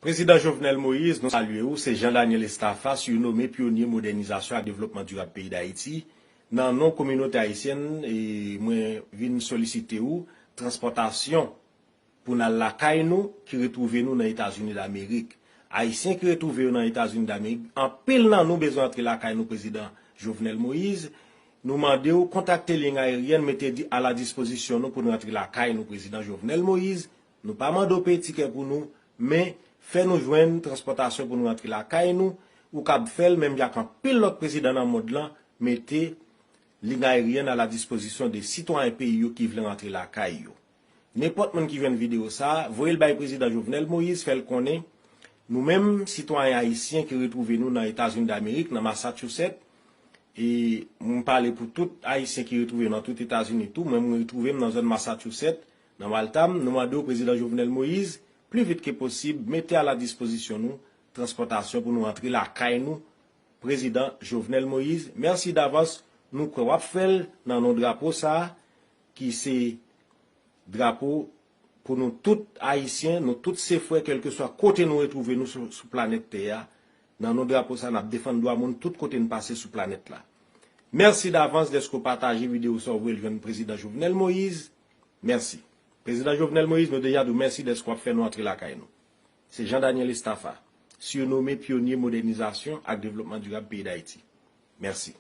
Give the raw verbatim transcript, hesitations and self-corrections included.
Prezidan Jovenel Moïse, nou salye w, se Jean Daniel Estafa, siwnome pyonye modènizasyon ak devlopman dirab peyi Dayiti. Nan non kominote ayisyèn, e mwen vin solisite w, transpòtasyon pou n al lakay nou ki retwouve nou nan Etazini Damerik. Ayisyen ki retwouve yo nan Etazini Damerik, anpil nan nou bezwen antre lakay nou, Prezidan Jovenel Moïse. Nou mande w kontakte liy ayeryèn, mete di- a la dispozisyon nou pou nou antre lakay nou, Prezidan Jovenel Moïse. Nou pa mande w peye tikè pou nou, men fè nou jwenn transpòtasyon pou nou rantre lakay nou. Ou kab fè l menm jan ak anpil lòt prezidan nan mond lan, mete liy ayeryèn a la dispozisyon de sitwayen peyi yo ki vle rantre lakay yo. Nenpòt moun ki jwenn videyo sa a, voye l bay Prezidan Jovenel Moïse, fè l konnen nou menm, sitwayen ayisyen ki retwouve nou nan Etazini Damerik, nan Massachusetts, e m pale pou tout Ayisyen ki retwouve yo nan tout Etazini tou, mwen m retwouve m nan zòn Massachusetts, nan Waltham, nou mande w Prezidan Jovenel Moïse, pli vit ke posib, mete a la dispozisyon nou transpòtasyon pou nou antre lakay nou, Prezidan Jovenel Moïse. Mèsi davans, nou kwè w ap fè l nan non drapo sa a, ki se drapo pou nou tout Ayisyen, nou tout se frè, kèlkeswa kote nou retwouve nou sou, sou planèt tè a. Nan non drapo sa, n ap defann dwa moun tout kote n pase sou planèt la. Mèsi davans dèske w pataje videyo sa a, w voye l jwenn Prezidan Jovenel Moïse. Mèsi. Prezidan Jovenel Moïse, nou deja di w mèsi dèske w ap fè nou antre lakay nou. Se Jean Daniel Estafa, siwnome pyonye modènizasyon ak devlopman dirab peyi Dayiti. Mèsi.